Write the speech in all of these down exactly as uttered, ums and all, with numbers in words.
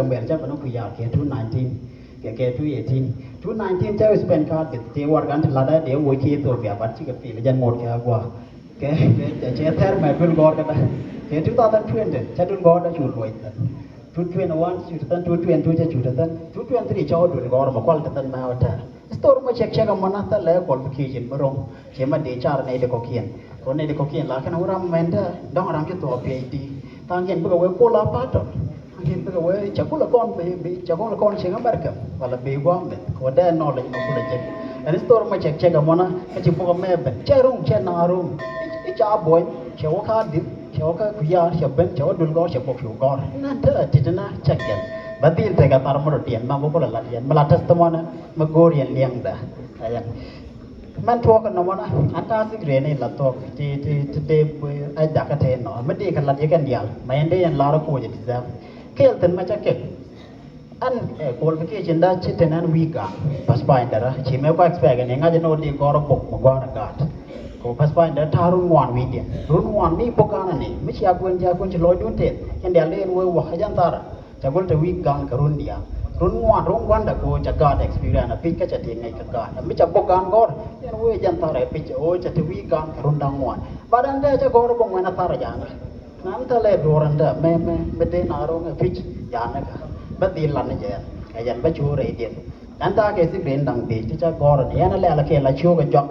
Gambɛl cä bä ni kui̱ ya̱a̱ kɛ two nineteen, kɛ kɛ two eighteen. Two nineteen cä spend ka deth tëë warɛgak ti latdä dee woc ki Ethiopia, but cikɛ pil jɛn ŋot kɛ agua. Kɛ, kɛ, kɛ cɛ thɛr mɛ duel gɔ̱r kɛ dä. Kɛ two thousand twenty cä duel gɔ̱r dä cu luɔc thɛn. Two twenty-one cu te thɛn, two twenty-two cä cu te thɛn, two twenty-three cä wä duel gɔ̱r mɛ kual te thɛn mɛ wä tɛr. Story mɔ cɛk cɛk ɛmɔ na thilɛ qualification mi ro̱ŋ. Ciɛ ma dee car nɛy di kɔ̱kiɛn. Kɛ nɛy di kɔ̱kiɛn la kɛn wä ram mɛn dee dɔ̱ŋ ram ci thuɔɔ PhD. Tha̱a̱ŋkiɛn bikɛ wee pull up pattern. Tha̱a̱ŋkiɛn bikɛ wee cɛ gol kɔn bi, bi, cɛ gol kɔn cieŋ America. Wala bi guam mɛ. Kɛ wä dee knowledge mɛ kulɛ jek. Ɛn story mɔ cɛk cɛk ɛmɔ na kä ci bukɛ mɛ ben. Cɛ ruŋ, cɛ na ruŋ. I̱ ca buɔny, cɛ wä ka dip, cɛ wä ka kuyaar, cɛ ben, cɛ wä dul gɔr, cɛ buk cu gɔr. Nan te a tit na cɛk yɛn. Ba dhil tekɛ thar mɔ rɔ diɛn, ma bä kulɛ lat yɛn. Mi la testimony, mi go̱o̱r yɛn liɛŋdɛ. Ɛ yɛn. Mɛn tuɔɔk kɛ nɔmɔ na, an ta̱a̱ thik rëë ni la thuɔ̱k ti, ti, ti dee ɛ jakä tëë nɔ. Mi dee kɛ lat yɛ kɛn diaal, ma yɛn dee yɛn lar ɛ kuɔc ɛ deserve. Kɛɛl thi̱n ma cä kɛk. An, eh, qualification da ci ten an wi̱i̱ ga̱a̱ŋ. Pathfinder, ci mɛ kua expect ni ŋa̱c ni wä di gɔr bok mi gɔr gaat. Ko Pathfinder ta̱a̱ run ŋuan wi̱i̱diɛn. Run ŋuan mi bok gan ni, mi ci a kuen, ci a kuen ci lɔcdun teth. Kɛn diaal dee wee wä kä jan thar. Ca gol te wi̱i̱ ga̱a̱ŋ kɛ run diaal. Run ŋuan, run gua̱ndɛ ko ca gaat experience a pi̱c kä ca ti ŋäc kä gaat. Mi ca bok gan gɔr, yɛn wee jan thar ɛ pi̱c, o ca te wi̱i̱ ga̱a̱ŋ kɛ run da̱ŋ ŋuan. Ba dan dee ca gɔr bok ŋuan a thar a jan. Nan thilɛ duɔ̱ɔ̱r ɛn dee mɛ, mɛ, mɛ dee na ro̱ŋ ɛ pi̱c yanɛ kä bä dhil lan ni jɛ ɛ yɛn bä cu rɛy diɛn. Ɛn thaak kɛ thik dee da̱ŋ dee ti ca gɔ̱r ni ɛn a lɛl kɛ la ciök ɛ jɔak.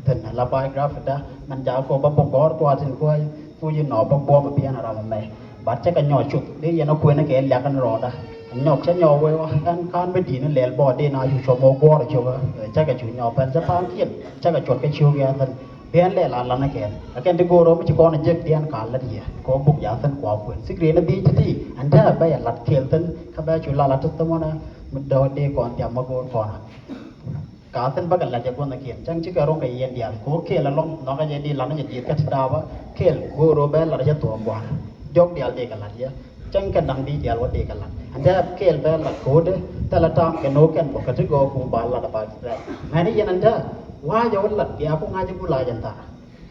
Thi̱n la biography da mɛn jakä kɔ bä bä gɔ̱r kuatin kuäc kuc inɔ bä guɔ̱p ɛ biɛn ɛ ram ɛmɛ. Bat cä kɛ nyɔɔk cuth dee yɛn ɛ kuën ɛ kɛ liak ɛn rɔɔda. Nyɔk cä nyɔk wee wä ɛn ka̱n bä di̱i̱n ɛ lɛl bɔ dee na cu cuɔp mɔ guɔ̱r ɛ cök ɛ cä kɛ cu nyɔk pɛn cä pa̱a̱ŋkiɛn cä kɛ cuɔt kɛ ciök yɛ thi̱n. Biɛn lɛ la lan kɛn. Ɛ kɛn ti go̱o̱r ɔ mi ci kɔn ɛ jek diɛn ka lät yɛ. Kɛ ɔ buk ya thin kua kuën. Thik riɛn ɛ bi̱i̱ ti ti. Ɛn tɛ bɛ yɛ lat kɛɛl thin. Kä bɛ cu la la ti thimɔnɛ mi dɔ̱ dee kɔn jam ma go̱o̱r kɔn. Ka thin bä kɛ lat jɛ guɔ̱n ɛ kiɛn. Cäŋ cikɛ ro̱ŋ kɛ yɛn diaal. Kɛ ɔ kɛɛl ɛlɔŋ. Nhɔkɛ jɛ di lan jɛ dieth kä ti daapä. Kɛɛl go̱o̱r ɔ bɛ lat jɛ thuɔ̱ɔ̱ŋ gua̱a̱r. Jɔk diaal dee kɛ lat yɛ. Cäŋ kɛn da̱ŋ di diaal wä dee kɛ lat. Ɛn dee kɛɛl bɛ lat ko̱o̱dɛ thilɛ ta̱a̱ŋ kɛ no̱o̱k kɛn bä kä ti gɔɔ ku ba lat a ba. Mɛn i̱ yɛn ɛn dee wa̱a̱ jɛ wä lat bia ku ŋa̱c i̱ ku la̱c ɛn thaar.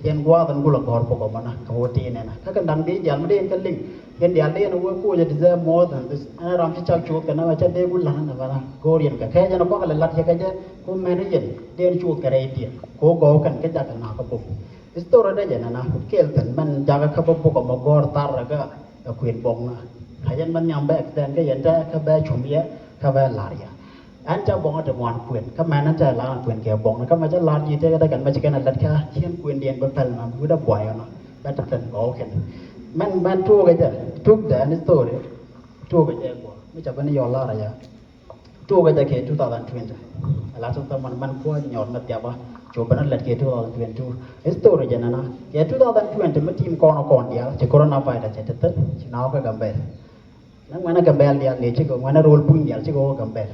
Yɛn gua̱a̱th ɛn ku la gɔ̱r bä gɔmɔ na kɛ wä tëë nɛn na kä kɛn da̱ŋ di diaal mi dee yɛn kɛ liŋ. Yɛn diaal dee yɛn wä ko̱o̱c ɛ deserve more than this. Ɛn ram ci cak cuuth kɛ na wä ca dee ku la̱n na bä na go̱o̱r yɛn kɛ kɛ yɛn kuak lɛ lat yɛ kɛ jɛ ku mɛn i̱ yɛn dee yɛn cuuth kɛ rɛy diɛn. Ku gɔw kɛn kä jak kɛ na kä bok. Story dee jɛ nɛn na kɛɛl thi̱n mɛn jakä kä bä bok ɛmɔ gɔ̱r thar rɛ kä. Ɛ kuën bɔŋ na. Kä yɛn bä nhiam bɛ accident kä yɛn te kä bɛ cum yɛ kä bɛ lar yɛ. Ɛn ca bɔŋ ɛ te ŋuan kuën kä mɛn ɛn te lar kuën kɛ bɔŋ na kä mɛ ca lar ji̱ te kä te kɛn mɛ ci kɛn ɛ lät kä ciɛn kuën diɛn bä pɛl na wi̱dɛ buay ɔnɔ. Bɛ te thi̱n gɔw kɛn. Mɛn mɛn tuɔɔk ɛ jɛ tuk dɛ ɛn story. Tuɔɔk ɛ jɛ gɔw mi ca bä ni yɔ lar ɛ yɛ. Tuɔɔk ɛ jɛ kɛ two thousand twenty. Ala tɔ̱ thɔ̱ man man kuɔ nyɔr mɛ thiaba. Cuɔ bɛ na lɛt kɛ two thousand twenty-two. Story jɛ nana kɛ two thousand twenty mi tim kɔn kɔn diaal ci coronavirus cɛ te thil ci na wä kä Gambɛl. Nɛ ŋuɛnɛ Gambɛl diaal ni cikɛ ŋuɛnɛ rol puny diaal cikɛ wä Gambɛl.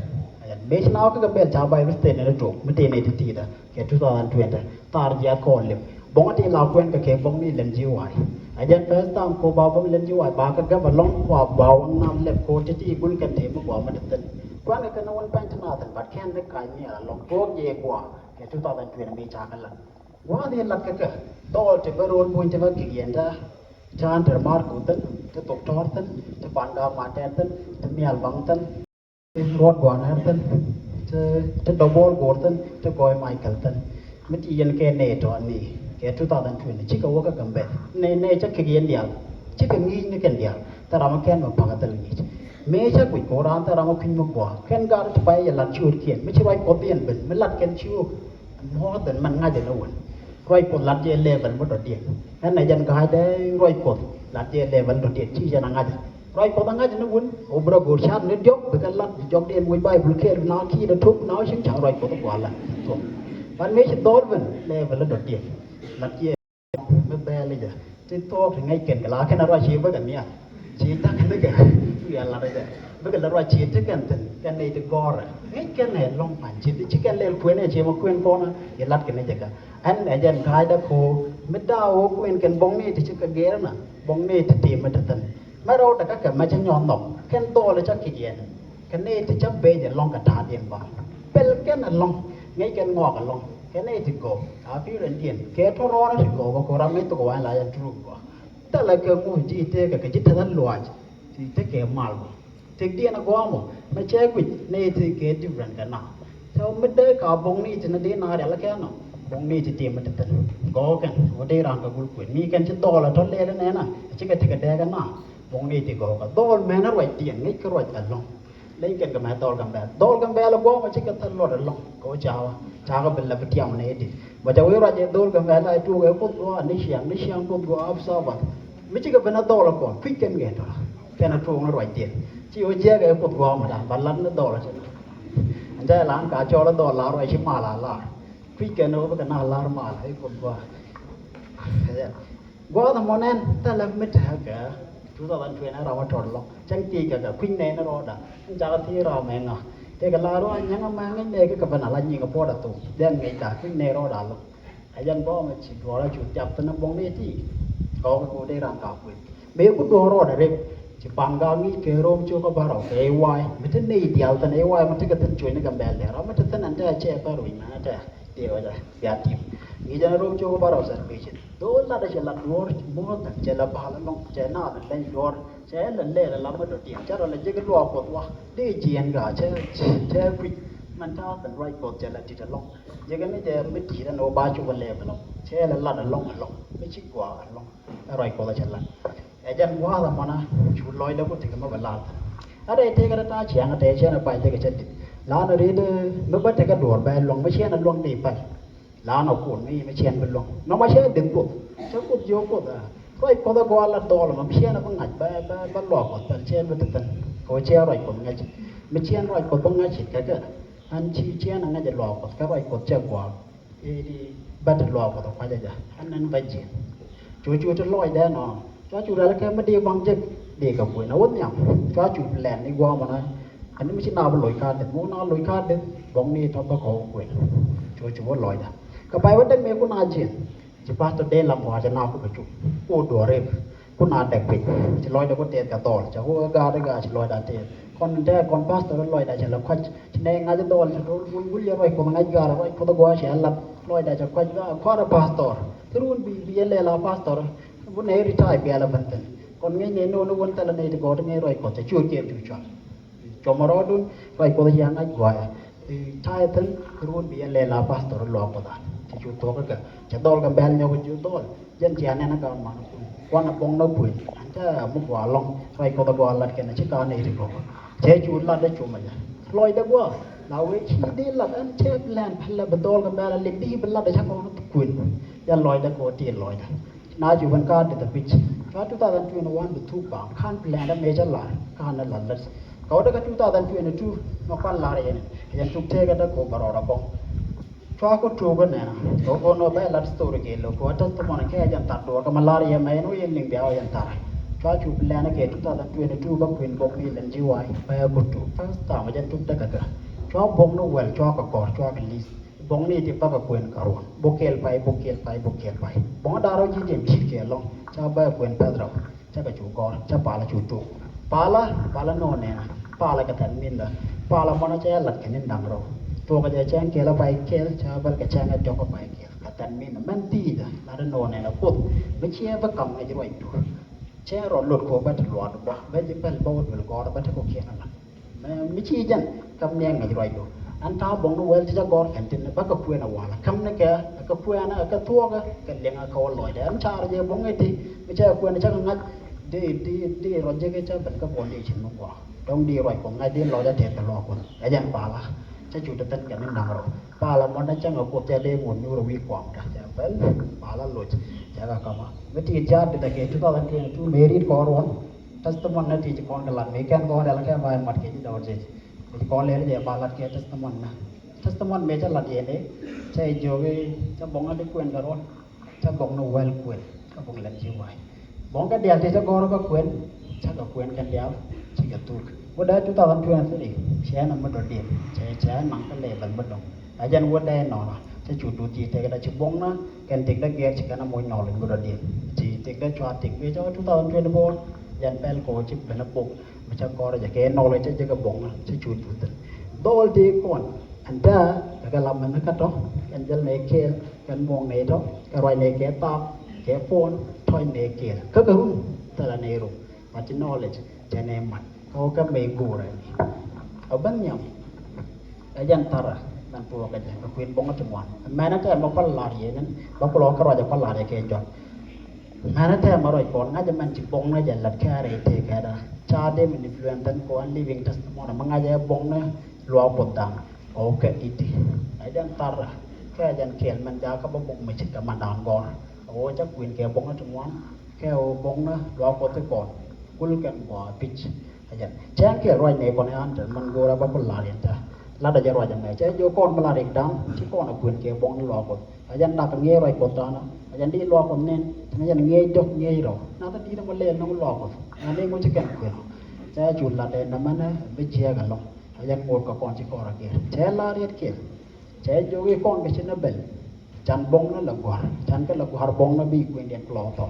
Ɛn mëë ci na wä kä Gambɛl ca Bible State ni tuɔɔk mi tëë ni ti ti̱i̱dä. Kɛ two thousand twenty thar jiath kɔn lip bɔŋ ti la kuɛn kɛ kɛ bɔŋ ni lɛn ji̱ wa̱a̱. A jɛn first time ko ba bɔŋ lɛn ji̱ wa̱a̱ ba kä gɛp alɔŋ kua ba wä nam lɛp ko ti ti gul kɛn ti mi gua mi ti thin. Kuɛn kɛ kɛ ni wun pɛn ti na thin bat kɛn ni ka̱ny ni alɔŋ tuɔɔk jɛ gua kɛ two thousand twenty mi ca kɛ lat. Wa̱a̱ ni lat kɛ kɛ dhɔl ti bä ro̱o̱l buny ti bä kik yɛn ta. Ti an ter mar ku thin ti thok tɔr thin ti pan ga ma tɛr thin ti mial baŋ thin. Ruɔt gua̱a̱r nɛr thin ti, ti dɔbuɔl guɔ̱r thin ti gɔɔy Michael thin. Mi ti yɛn kɛ nɛy tɔ̱ ni kɛ two thousand twenty cikɛ wä kä Gambɛl nɛy nɛy cä kek yɛn diaal. Cikɛ ŋi̱i̱c ni kɛn diaal thil ram mi kɛn mi pa̱k a thil ŋi̱i̱c. Mëë cä guic kɛ wä raan thil ram mi kui̱ny mi gua̱a̱ kɛn gaat ti pay yɛ lat ciöötkiɛn mi ci ruac Kuɔth yɛn ben mi lat kɛn ciöök. More than mɛn ŋa̱cä ni wän ruac Kuɔth lat jɛ level mi dɔ̱diɛn. Ɛn nɛ jɛn ga̱a̱c dee ruac Kuɔth lat jɛ level dɔ̱diɛn ci jɛn a ŋa̱cä. Ruac Kuɔth a ŋa̱c ni wun ɔ bi rɔ go̱o̱r ca̱r ni diɔ̱k bikɛ lat bi jɔkdiɛn wec Baibul kɛɛl bi na ki̱i̱t a tok na wä cieŋ ca ruac Kuɔth a gua̱a̱ lat. Thuɔ̱k ban mëë ci dhɔl ben lɛ bi lät dɔ̱diɛn. Lat kiɛ mi bɛɛl jɛ ti thuɔ̱k ti ŋäc kɛn kɛ la kɛn a ruac ci bikɛ nhial. Ci dak ni kɛ bikɛ lat jɛ bikɛ la ruac ci ti kɛn thi̱n kɛn ni ti gɔ̱rɛ ŋäc kɛn ɛ lɔŋ pa̱ny ci ti ci kɛn lɛl kuën ɛ ci ma kuën kɔn a yɛ lat kɛn jɛ kɛ. Ɛn ɛ jɛn ga̱a̱c dɛ ko̱o̱k mi da̱a̱ ɣöö kuën kɛn bɔŋ ni ti ci kɛ gɛɛr na bɔŋ ni ti tim mi ti thi̱n. Mɛ rɛw dɛ kä kɛ mɛ cä nyɔɔth nhɔk kɛn dhɔɔl cä ki̱c yɛn. Kɛ nɛy ti cä ben ɛlɔ̱ŋ kɛ ta̱a̱diɛn bä pɛl kɛn ɛlɔ̱ŋ ŋäc kɛn ŋɔak ɛlɔ̱ŋ kɛ nɛy ti gɔw a pi̱i̱r ɛn diɛn kɛ tɔ̱ rɔɔdɛ ti gɔw bä kɛ ram ŋäc thok wa̱a̱ la yɛn turuk bä. Thilɛ kɛ ŋu ji̱ tëëkɛ kɛ ji̱ tɛth ɛn luaac ti tekɛ mal bä. Tëkdiɛn a gɔaa mɔ, mɛ cɛ guic nɛy ti kɛ different kɛ na. So mi dee ka buɔ̱ŋni ti ni dee na rial kɛ nɔ, buɔ̱ŋni ti ti mi ti thin. Gɔɔ kɛn wä dee ran kɛ gul kuën mi kɛn ci dhɔɔl a tɔ lɛɛl nɛn a ci kɛ ti kɛ dee kɛ na. Buɔ̱ŋni ti gɔɔ kɛ dhɔɔl mɛn a ruacdiɛn ŋic kɛ ruac ɛlɔ̱ŋ. Leny kɛn kɛ mɛ dhɔɔl Gambɛl, dhɔɔl Gambɛl a gɔɔ mɔ ci kɛ thil luɔt ɛlɔ̱ŋ kɛ wä cakɔ cakɔ bi lɛ bi tiam nɛy dit. Bä ca wee ruac ɛ dhol Gambɛla ɛ tuɔɔk ɛ Kuoth Gɔaa ni ciaŋ ni ciaŋ Kuoth Gɔaa Sabbath. Mi cikɛ ben a dhɔl ɛ kɔn kui̱c kɛn kɛ tɔ̱ kɛn a tuɔɔk ni ruacdiɛn. Ci ɣöö jiɛɛk ɛ Kuoth Gɔaa mɛ da̱a̱n ba lat ni dhɔl ɛ cɛ. Ɛn tɛ lan ka cɔl ɛ dhɔl lar ruac ci mal a lar. Kui̱c kɛn ɛ ɣöö bikɛ na lar mal ɛ Kuoth Gɔaa. Gua̱a̱th ɛmɔ nɛn thilɛ mi tekɛ two thousand twenty ram mi tɔt lɔ̱ŋ. Cäŋ thiec kɛ kɛ kui̱ny nɛy ni rɔɔda. Ɛn cakɛ thiec ram mɛ ŋa. Tëëkɛ la ruac nyäŋä mɛ ŋäc nɛy kä kɛ ben a la nyiŋ ɛ puɔ̱t a thok. Jɛn ŋäc da̱a̱ kui̱ny nɛy rɔɔda lɔ̱ŋ. Ɛ jɛn bä mɛ ci duɔ̱ɔ̱r a cu thiap thin ɛ buɔ̱ŋ ni ti. Kɔɔk kɛ go̱o̱r dee ran ka kuëth. Mëë ku duɔ̱ɔ̱r rɔɔdɛ rep. Ci paŋ ka ŋi̱i̱c kɛ ro̱o̱m cio̱k kä bärɔw kɛ iwa̱a̱y. Mi te nɛy diaal thin iwa̱a̱y mi tekɛ thin cuɔ̱cni Gambɛl dee ram mi te thin ɛn tɛ cɛ bär wi̱c mɛn ɛ tɛ. Diɛ wä jɛ bia tim. Ŋi̱i̱c ɛn ro̱o̱m cio̱k kä bärɔw salvation. Though lat ɛ cɛ lat duɔ̱ɔ̱r more than cɛ la bal ɛlɔ̱ŋ cɛ naath ɛn leny duɔ̱ɔ̱r. Cɛ lɛ lɛl ɛ la mi dɔ̱diɛn cɛ rɔ lɛ jek luaak Kuɔth wa dee jiɛɛn gaa cɛ cɛ kui̱c. Mɛn ta̱a̱ thin ruac Kuɔth cɛ la di̱t ɛlɔ̱ŋ. Jek ni jɛ mi di̱i̱t ɛn ɣöö ba cuk ɛ lɛɛp ɛlɔ̱ŋ cɛ lɛ lat ɛlɔ̱ŋ ɛlɔ̱ŋ mi ci gua̱a̱k ɛlɔ̱ŋ. Ɛ ruac Kuɔth ɛ cɛ lat. Ɛ jɛn gua̱a̱th ɛmɔna cu lɔcdɛ ku tekɛ mi bɛ lar thin. A rɛy tëëkɛ rɛ ta̱a̱ ciaŋ ɛ tɛɛ ciɛn ɛ pay tekɛ cɛ di̱t. La̱a̱n ɛ riet mi bä tekɛ duɔ̱ɔ̱r bɛ luäŋ mi ciɛn ɛ luäŋ dee päl. La̱a̱n ɔ kuɔn mi mi ciɛn bi luäŋ nɔmɔ cɛ dee Kuoth cɛ Kuoth jiök Kuoth ɛ ruac Kuɔth ɛ gɔaa la dhɔɔl ɛmɔ mi ciɛn ɛ bi ŋa̱c bɛ bɛ bɛ luaak Kuɔth pɛl ciɛn bi ti thi̱n. Kɛ ɣöö ciɛn ruac Kuɔth ŋa̱c mi ciɛn ruac Kuɔth bi ŋa̱c cit kɛ kɛ. Ɛn ci ciɛn ɛ ŋa̱c ɛ luaak Kuɔth kɛ ruac Kuɔth cɛ gɔaa. I̱ bä ti luaak Kuɔth ɛ kua̱c ɛ jɛ ɛn ɛn bä ji̱n. Cu cu ti lɔcdɛ nɔ cua cu rɛl kɛ mi di baŋ jek di kɛ kuën ɛ wä nhiam. Cua cu plan ni gua̱a̱mɔ na. Ɛn mi ci na bi loc ka̱a̱t deth mi wä na loc ka̱a̱t deth bɔŋ ni tɔ̱ bä kɔ̱ kuën. Cu cu wä lɔcdɛ kɛ pay wä dek mëë ku na ji̱n. Ci pastor dee lam kɔ̱ a cɛ na ku bɛ cu ku duɔ̱ɔ̱r rep. Ku na dɛk piny ci lɔcdɛ ku tɛth kɛ dhɔl cɛ ku ɛ gaat ɛ gaat ci lɔcdɛ a tɛth kɔn tɛ kɔn pastor lɔcdɛ cɛ lɛ kua̱c. Ci nɛ ŋa̱c dhɔl cɛ do̱l bul bul yɛ ruac Kuɔth ŋa̱c gaat ruac Kuɔth gɔaa cɛ lat lɔcdɛ cɛ kua̱c ba kɔn ɛ pastor. Thurun bi bi yɛ lɛl a pastor. Bu nɛ retire biɛl a bɛn thin kɔn ŋi̱c nɛ no̱o̱n wun thilɛ nɛ ti gɔɔt ŋi̱c ruac Kuɔth cɛ ciöt kiɛn cu cual. Cuɔmɔ rɔɔdun ruac Kuɔth cɛ ŋa̱c gɔaa. Ta̱a̱ thi̱n ruun bi yɛn lɛl a pastor luaak Kuɔth an. Cɛ cu thuɔ̱k kɛ cɛ dhɔl Gambɛl nyɔk cu dhɔl. Jɛn cia nɛn a gam man kun kuan a bɔŋ na kuën an cɛ mi gua lɔŋ. Ruac Kuɔth a gua lat kɛn a ci ka nɛy ti gɔk. Cɛ cu lat a cu mɛ jɛ lɔcdɛ gua. La wee ci di lat ɛn cɛ lɛn pɛlɛ bi dhɔl Gambɛl a lip di bi lat a cɛ kɔn kuën. Jɛ lɔcdɛ kɔ ti lɔcdɛ. Na ci wän ka di the pitch. Cua two thousand twenty-one bi thuk baŋ kan plan da mecä lar kan la lät. Kɛ wä dä kä two thousand twenty-two ma kuan lar yɛn yɛn tuk tëëkä dä ko bä rɔɔd a bɔŋ. Cua ko tuuk nɛna ko ko nɔ bɛ lat story kɛ lo ko testimony kɛ jɛn tat duɔr kɛ ma lar yɛ mɛ yɛn wä yɛn liŋ bia wä yɛn tar. Cua cu plan kɛ two thousand twenty-two bä kuin bɔŋ ni lɛn ji̱ wa̱a̱ bɛ ko tuuk first time jɛn tuk dä kä kä. Cua bɔŋ ni wɛl cua kɛ kɔr cua kɛ li̱th. Bɔŋni ti bäkɛ kuën kä ruɔ̱n buk kɛl pay buk kɛl pay buk kɛl pay. Bɔŋ da̱r rɔ ji̱ diɛn ci̱t kɛ lɔ̱ŋ ca bäkɛ kuën pɛth rɛw. Cä kɛ cu gɔ̱r cä palä cu tuk. Palä palä no̱o̱ nɛnä palä kɛ tɛn minä. Palä mɔnä cɛ lat kɛ ni̱n da̱ŋ rɛw. Tuɔkä jɛ cɛŋ kɛl a pay kɛl cä bäl kɛ cɛŋ a jɔk a pay kɛl kɛ tɛn minä mɛn thi̱i̱dä lat a no̱o̱ nɛnä kuoth. Mi ciɛ bä kam ŋäc ruacdu. Cɛ rɔ lot kɔ bä ti luaat bä bä ji̱ pɛl bä wä duel gɔ̱r bä ti kɔ kiɛn a lat. Mɛ mi ci jɛn kam niɛŋ ŋäc ruacdu. An ta̱a̱ bɔŋ ni wɛl ti ca gɔr kɛn tin ni bä kɛ kuɛn a walɛ kam ni kɛ kɛ kuɛn a kɛ thuɔɔkɛ kɛ liɛŋ a kɛ wä lɔcdɛ an car jɛ bɔŋ iti mi ca kɛ kuɛn a ca kɛ ŋa̱c. Di di di rɔ jek ca ben kä buɔn di cin mi guɔ dɔŋ di ruac kɔ ŋa̱c di lɔc a tɛth kɛ luɔk kun ɛ jɛn pala. Ca cu ti thin kɛ ni naŋ rɔ pala mɔn a cäŋ a kuoth ca dee ŋuɔn nyuur a wi̱i̱ kuɔm ta ca ben pala loc. Ca kɛ kama mi ti ca di ta kɛ two thousand twenty-two mɛ rit kɔ ruɔn. Testimony na ti ci kɔn kɛ lat mi kɛn kɔn dɛl kɛ ba mat kɛ ci dɔw ti. Ti ci kɔn lɛl jɛ ba lat kɛ testimony na. Testimony mi cɛ lat yɛ ni cɛ jiök cɛ bɔŋ a di kuɛn kɛ ruɔn. Cɛ bɔŋ ni wɛl kuɛn cɛ bɔŋ lɛn ci wa̱a̱. Bɔŋ kɛ dial ti cɛ gɔr kɛ kuɛn cɛ kɛ kuɛn kɛ dial ci kɛ thuk. Wä dee two thousand twenty-three cɛ na mi dɔ̱diɛn cɛ cɛ naŋ kɛ lɛ bɛl mi dɔŋ. A jɛn wä dee nɔnɔ cɛ cu duth ti tɛk da ci bɔŋ na kɛn tɛk da gɛr ci kɛn a moc nɔl in mi dɔ̱diɛn. Ci tɛk da cua tɛk mi cɛ wä two thousand twenty-four. Jɛn pɛl kɔ ci ben a bok mi cɛ kɔr jɛ kɛ nɔl cɛ jɛ kɛ bɔŋ na cɛ cu duth. Dhɔl ti kɔn ɛn daa kɛ kɛ lam mɛn kä tɔ kɛn jɛl nɛ kɛɛl kɛn muɔŋ nɛ tɔ kɛ ruac nɛ kɛ thap kɛ puɔn tɔc nɛ kɛɛl kä kɛ rum thɛlɛ nɛ rum. But knowledge cɛ nɛ mat. Kɛ ɣöö kɛ mëë go̱o̱rɛ ni ɛ ben nhiam. Ɛ jɛn tharɛ mɛn puɔ̱ɔ̱kɛ jɛ kɛ kuën buɔ̱ŋä ti ŋuan. Mɛnɛ tɛmɛ bä päl la̱r yɛ ni bä kulɔ kɛ ruacɛ päl la̱r yɛ kɛ jɔt. Mɛnɛ tɛmɛ ruac kɔn ŋa̱cä mɛn ci buɔ̱ŋnä jɛ la̱t kɛ rɛy tëëkɛ da ca dee min influence thin kɔn living testimony mi ŋa̱cä buɔ̱ŋnä luaak Kuɔth dan. Ɣöö kɛ i̱di ɛ jɛn tharɛ kɛ jɛn kɛɛl mɛn jakä bä bok mi ci kɛ mandan gɔ̱r. Ɣöö ca kuën kɛ buɔ̱ŋnä ti ŋuan kɛ ɣöö buɔ̱ŋnä luaak Kuɔth ti kɔn kul kɛn gɔaa pi̱c. Ɛ jɛn cɛn kɛ ruac nɛ kɔn an te mɛn go̱o̱rä bä ku la̱r yɛn te. Latdä jɛ ruac ɛmɛ cɛ jiök kɔn mi la rik da̱a̱n ci kɔn a kuën kɛ buɔ̱ŋ ni luaak Kuɔth. Ɛ jɛn dak ŋi̱i̱c ruac Kuɔth da̱a̱n ɛ jɛn di luaak Kuɔth nen. Te ni jɛn ŋi̱i̱c jɔk ŋi̱i̱c rɔw na te di̱t ɛmɔ lɛl ni luaak Kuɔth. Na ni ŋuc ci kɛn kuën ɔ cɛ cu lat ɛn nɛmɛn ɛ bi jiɛɛk ɛlɔ̱ŋ. Ɛ jɛn ŋot kɛ kɔn ci kɔn a gɛr cɛ la̱r yɛt kɛl. Cɛ jiök i̱ kɔn kɛ ci ni bɛl. Can buɔ̱ŋnä la gua̱r can kɛ la gua̱r buɔ̱ŋnä bi kuëndiɛn kulɔ thɔl.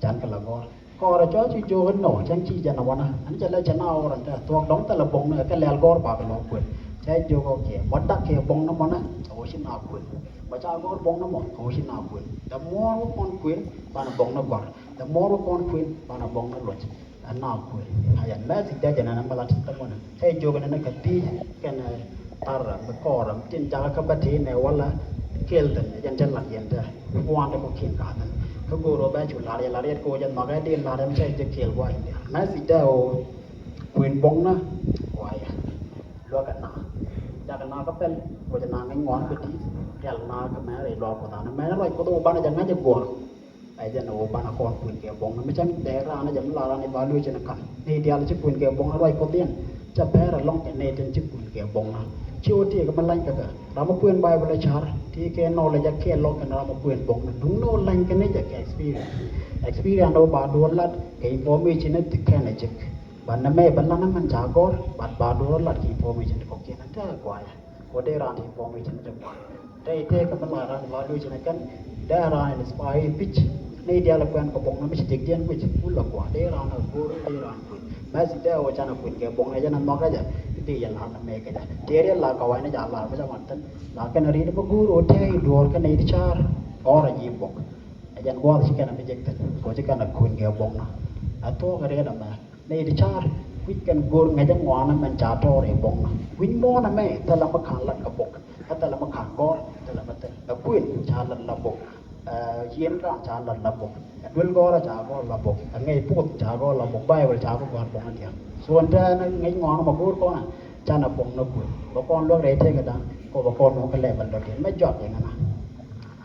Can kɛ la gua̱r kɔrɛ cɔ ci jiök inɔ cäŋ ci jɛn a wanä ɛn cɛ lɛ cɛ na ɣɔr ɛn tɛ thuɔ̱k dɔ̱ŋ thilɛ buɔ̱ŋnä kɛ lɛl gɔ̱r ba kɛ lɔ kuën. Cɛ jiök ɔ kiɛ mɔ dak kiɛ buɔ̱ŋnä mɔnä. Ɛ wä ci na kuën mɔ ca gɔ̱r buɔ̱ŋnä mɔ ɛ wä ci na kuën. The more wä kɔn kuën banɛ buɔ̱ŋnä gua̱r. The more wä kɔn kuën banɛ buɔ̱ŋnä luɔc. Ɛn na kuël a yɛn mɛth i̱ jajɛ nɛn ɛmɛ la testimony. Cɛ jiök nɛn ɛ kɛ pi̱i̱c kɛn ɛ tarɛ mi kɔɔrɛ mi tin jakä kä bä tëë nɛ wala kɛl thin ɛ jɛn cɛ lat yɛn tɛ. Ŋuan tɛ kɔ kiɛn ka thin kä go̱o̱r ɔ bɛ cu lar yɛ lar yɛt kɛ wä jɛ nhɔk ɛ di lar ɛm cɛ jɛ kɛl guay. Mɛth i̱ jɛ ɔ kuën buɔ̱ŋnä. Guay luäk ɛ na jakä na kä pɛl wä jɛ na ŋäc ŋuan kä di̱i̱t. Rial na kä mɛ rɛy luak Kuɔth an mɛ rɛy Kuɔth wä banɛ jɛ ŋa̱c ɛ gua̱a̱. Ɛ jɛn ɛ wä banɛ kɔn kuën kɛ buɔ̱ŋ mi cäŋ dee raan ɛ jɛ mi la raan i̱ ba luee cin ɛ ka̱n ni diaal ci kuën kɛ buɔ̱ŋ ɛ ruac Kuɔth yɛn. Cɛ pɛr ɛlɔ̱ŋ kɛ nɛy tin ci kuën kɛ buɔ̱ŋ na ci wä tiek mi lany kɛ kɛ ram mi kuën Baibol ɛ ca̱r ti kɛ knowledge ɛ kɛ lɔ̱ŋ kɛn ram mi kuën buɔ̱ŋ na duŋ ni wä lany kɛ ni jɛ kɛ experience. Experience ɛ wä ba duɔl lat kɛ information ɛ ti kɛn ɛ jek. Ba nɛmɛ ba lan ɛ mɛn ca gɔr but ba duɔl lat kɛ information ti kɔ̱kiɛn ɛ tɛ guayɛ. Kɔ dee raan ti buɔ̱m i̱ cin jɛ buɔ̱m. Te i̱ tëëk kɛ mi la raan evaluation ɛ kɛn dee raan in spy i̱ pi̱c. Ni diaal ɛ kuɛn kɛ buɔ̱m mi ci tiek diɛn kui̱c wul la gua̱a̱ dee raan a go̱o̱r dee raan kui̱c. Mɛs i̱ dee ɣöö can a kui̱n kɛ buɔ̱m ɛ jɛn a nhɔk ɛ jɛ i̱ dee yɛ la̱r na mɛk ɛ jɛ. Tiɛɛr yɛ la̱r kɛ wa̱i̱ ni ca la̱r mi ca ŋuan thi̱n. La kɛn a ri̱t mi go̱o̱r ɣöö tɛɛ i̱ duɔ̱ɔ̱r kɛn a i̱ ti ca̱a̱r ɣɔr a ji̱ buɔ̱k. Ɛ jɛn gua̱a̱th ci kɛn a mi jek thi̱n kɛ ɣöö ci kɛn a kui̱n kɛ buɔ̱m na. A thuɔ̱k ɛ riet ɛmɛ. Nɛy ti ca̱r wi̱c kɛn go̱o̱r ŋäcä ŋuanä mɛn ca tɔɔr i̱ buɔ̱ŋnä. Wi̱c muɔ̱ɔ̱n ɛmɛ thilɛ mi ka̱n lat kɛ bok. Kä thilɛ mi ka̱n gɔ̱r thilɛ mi thil. Ɛ kuën ca lat la bok. Ɛ yieen raan ca lat la bok. Ɛ duel gɔ̱rä ca gɔ̱r la bok. Ɛ ŋäc puɔth ca gɔ̱r la bok. Baibol ca gɔ̱r gɔ̱r buɔ̱ŋnä diaal. So ɛn tɛɛn ŋäc ŋuanä mɛ go̱o̱r kɔnä canɛ buɔ̱ŋnä kuën. Bɛ kɔn luäk rɛy tëëkɛ da̱ŋ kɔ bɛ kɔn luɔ̱ŋ kä lɛbɛl dɔ̱diɛn mɛ jɔak yɛn ɛna.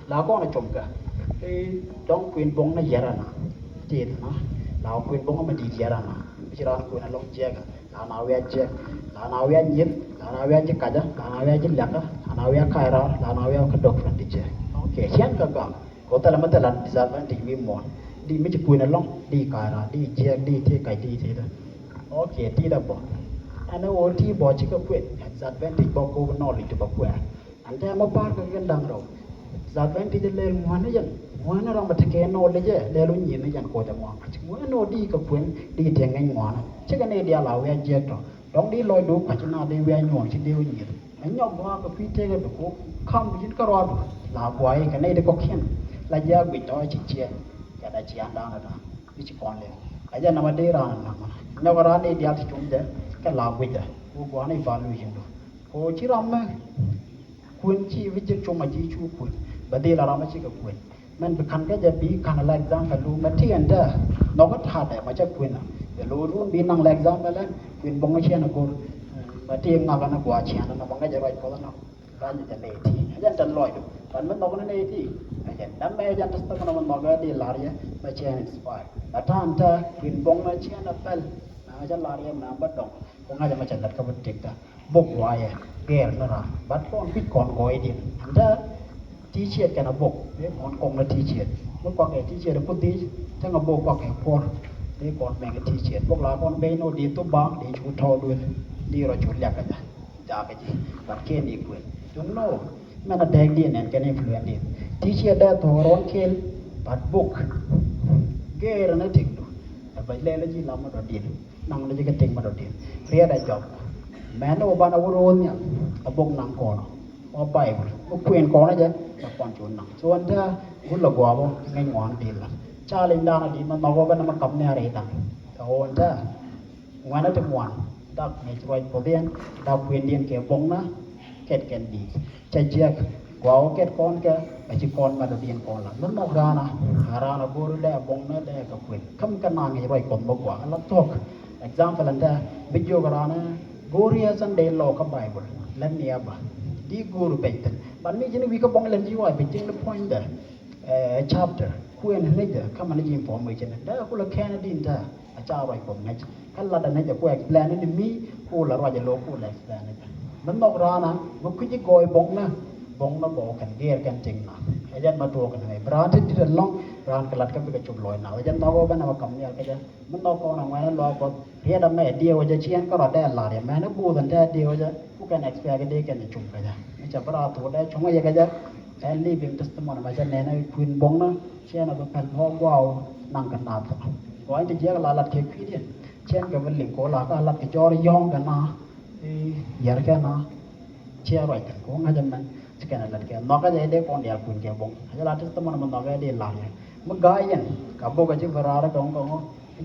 La kɔn a com kɛ i̱ dɔ̱ŋ kuën buɔ̱ŋ ni yɛr ɛna. Tëëth ɛna la kuën buɔ̱ŋ mi di̱i̱t yɛr ɛna. Mi ci raan kuën ɛlɔ̱ŋ jiɛɛkä la na wi̱i̱ a jiɛɛk la na wi̱i̱ a nyieth la na wi̱i̱ a ji̱ kacä la na wi̱i̱ a ji̱ liakä la na wi̱i̱ a ka̱y raar la na wi̱i̱ a kä dɔ̱k fɛn ti jiɛɛk. Ok, ciɛn kɛ gak kɔ thilɛ mi thilɛ disadvantage wi̱i̱ muɔ̱ɔ̱n. Di mi ci kuën ɛlɔ̱ŋ di ka̱y raar di jiɛɛk di tëë kac di tëëdä. Ok, ti̱i̱t a bɔ ɛn ɛ ɣöö ti bɔ cikɛ kuën disadvantage bɔ kop nɔɔl i̱ ti bɔ kuɛɛr. Ɛn tɛmɛ pa̱a̱r kɛ kɛn da̱ŋ rɛw. Disadvantage lɛl ŋuäni jɛn ŋuäni ram a tekɛ nɔ lejɛ lɛl wä nyin ni jɛn koc a ŋuan kac ŋuäni nɔ di kɛ kuën di tɛŋ ŋɛny ŋuanä. Cikɛ ni diaal a wi̱i̱ a jiɛk tɔ dɔ̱ŋ di lɔcdu kac na di wi̱i̱ a nyuɔn ci di wä nyin. Ɛ nyɔk gua̱a̱ kɛ kui̱ tëkɛ du ku kam du ji̱n kä ruaadu la gua̱a̱ ikɛ nɛy di kɔkiɛn la ji̱ a guic tɔ ci ciɛ kɛ da cian da̱a̱n da̱a̱n. I̱ ci kɔn lɛ a jɛ namä di raan namä nyɔk raan ni diaal ti cum jɛ kɛ la guic jɛ. Ku gua̱a̱n i̱ ba luc ji̱n du ku ci ram mɛ. Kuën ci bi jek cum a ji̱ cu kuën bɛ dhil a ram a cikɛ kuën. Mɛn bi ka̱n kä jɛ bi ka̱n a la example lu mɛ ti ɛn dee nhɔk kä ta̱a̱dɛ mɛ cɛ kuën a. Jɛ lo̱o̱ run bi naŋ la example ɛn kuën buɔ̱ŋ ciɛn a go̱r. Mɛ ti ŋak ɛn a gua̱a̱ ciɛn ɛn a mɛ ŋäc a ruac puɔth ɛn a. Rany jɛ nɛy ti a jɛn tɛn lɔcdu ban mi nhɔk ni nɛy ti. A jɛn dämɛ jɛn tɛth thämɛ nɔmɔ nhɔk ɛ di lar yɛ mɛ ciɛn inspire. Mɛ ta̱a̱n tɛ kuën buɔ̱ŋ mɛ ciɛn a pɛl mɛ ŋäc a lar yɛ mɛ bä dɔŋ. Ku ŋa̱cä mɛ cɛ lät kä bä tëkdä bok guayɛ gɛɛr ni raar bat kɔn kui̱c kɔn gɔɔydiɛn. Ɛn tɛ ti̱i̱ ciɛɛt kɛn a bok dee kɔn kɔŋ ni ti̱i̱ ciɛɛt mi kuakɛ ti̱i̱ ciɛɛt a puth dhiec. Cäŋ a bok kuakɛ puɔr dee kɔn mɛŋ ti̱i̱ ciɛɛt bok la kɔn beny ni wä di thop baak di cu tɔɔk duel di rɔ cu liak kɛ jɛ. Jakä ji̱ bat kiɛ ni kuën cuŋ ni wä. Mɛn a dɛɛkdiɛn ɛn kɛn influence diɛn ti̱i̱ ciɛɛt dee thuɔ̱k ruɔ̱n kiɛl bat bok. Gɛɛr ɛn a tëkdu ɛ bɛ lɛl a ji̱ lam mi dɔ̱diɛn. Naŋ ni ji̱ kɛ tiŋ mi dɔ̱diɛn riɛt a jɔk. Mɛn ni wä banɛ wä ro̱o̱n nhial a bok naŋ kɔn wä Baibol mi kuën kɔn jɛ. Ɛ kɔn cu naŋ so ɛn tɛ gul a gua̱a̱p wä ŋäc ŋuan di̱i̱l la ca liŋ da̱a̱n a di̱i̱t ma nhɔk wä bä ni ma kap ni a rɛy da̱ŋ. Ɛ ɣöö ɛn tɛ Ŋuɛ̈nä ti ŋuan, dak ŋäc ruac Kuɔth yɛn, dak kuëndiɛn kɛ buɔ̱ŋnä, kɛt kɛn di̱i̱t. Cä jiäk, gɔaa ɣöö kɛt kɔn kɛ, a ci kɔn mɛ dɔ̱diɛn kɔn la. Mi nhɔk raan a, a raan a go̱o̱ri dee a buɔ̱ŋnä dee kɛ kuën. Kä mi kɛ na ŋäc ruac Kuɔth mi gɔaa, ala thuɔ̱k. Example ɛn tɛ, bi jiök raan ɛ, go̱o̱ri ɛ Sunday law kä Bible, lät ni ɛ bä. Di go̱o̱ri pɛc thi̱n. But mi ji̱n wi̱i̱ kä buɔ̱ŋ lät ji̱ wa̱a̱ bi ji̱n ni puɔ̱nydɛ. Ɛ chapter kuën ni jɛ kä mɛn ji̱ information dee kulɛ kɛn din tɛ a ca ruac Kuɔth ŋäc. Kä lat ni jɛ ku explain ni mi ku la ruac lo̱ ku la explain ni jɛ. Mi nhɔk raan a mi kui̱ci gɔɔy buɔ̱ŋnä, buɔ̱ŋnä gɔɔ kɛn gɛɛr kɛn tiŋ na. Ɛ jɛn ma tuɔɔk ni mɛ bi raan ti dit ɛlɔ̱ŋ, raan kɛ lat kä bikɛ cop lɔc na. Ɛ jɛn nhɔk wä bä nɛ ma kam niɛl kä jɛ. Mi nhɔk kɔn a ŋuɛn lɔɔk Kuɔth, riet amɛ diɛ wä jɛ ciɛn kärɔa dee lar yɛ mɛn i̱ buuth ɛn tɛ diɛ wä jɛ. Ku kɛn expect dee kɛn cum kä jɛ. Mi cɛ bi raa thok dee cuŋä yɛ kä jɛ. Ɛn living testimony ma cɛ nɛn ɛ kuën buɔ̱ŋnä, ciɛn ɛ bi pɛl bä guaw naŋ kɛ naath. Gɔny ti jiɛk la lat kɛ kui̱diɛn, ciɛn kɛ bi liŋ kɛ wä la kä lat kɛ jɔɔr yɔ̱ɔ̱ŋ kɛ na. I̱ yɛr kɛ na. Ciɛ ruac kɛn kɛ wä ŋa̱c ɛmɛn. Ci kɛn ɛ lät kɛ nhɔkä jɛ dee kɔn diaal kuën kɛ buɔ̱ŋ. A jɛ la testimony mi nhɔkä dee lar yɛ. Mi ga̱a̱c yɛn ka bok a ci bi raar kɛ ŋɔ kɛ ŋɔ.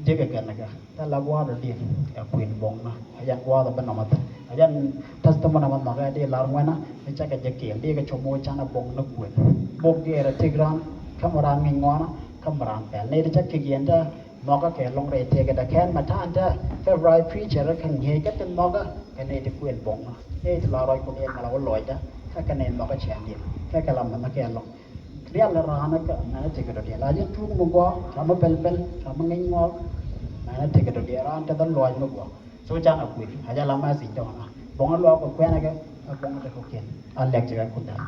Jek ɛ kɛn kɛ. Thilɛ gua̱a̱th ɛ di̱i̱t ɛ kuën buɔ̱ŋnä. A jɛn gua̱a̱th ɛ bi nɔmɔ thi̱n. A jɛn testimony mi nhɔkä dee lar ŋuɛnä. Mi cakɛ jɛ kiɛl dee kɛ com wä canɛ buɔ̱ŋnä kuën. Bok gɛɛr ɛ tëk raan. Kä mi raan ŋi̱ny ŋɔaanä. Kä mi raan pɛl. Nɛy ti cä kek yɛn tɛ. Nhɔkä kɛ lɔŋ rɛy tëëk ɛ dɛ kɛn mɛ ta̱a̱n tɛ. Favourite preacher kä ŋi̱eec kä ti nhɔkä. Kɛ nɛy ti kuën buɔ̱ŋnä. Nɛy ti la ruac Kuɔth yɛn mɛ la wä lɔcdä. Kä kɛ nɛy nhɔkä cɛɛn diɛn. Kä kɛ la mɛnhä kɛ lɔŋ. Rial raan kä mɛn a tekɛ dɔ̱diɛn la jɛ tuuk mi guɔ ram mi pɛl pɛl ram mi ŋi̱ny ŋɔɔk. Mɛn a tekɛ dɔ̱diɛn raan tekɛ luaac mi guɔ. So can a kuël a jɛ la message dɔ̱ŋ na buɔ̱ŋ a luaak kɛ kuɛn a kɛ a buɔ̱ŋ a tekɛ kuɛn a lɛk tekɛ kun da̱a̱n.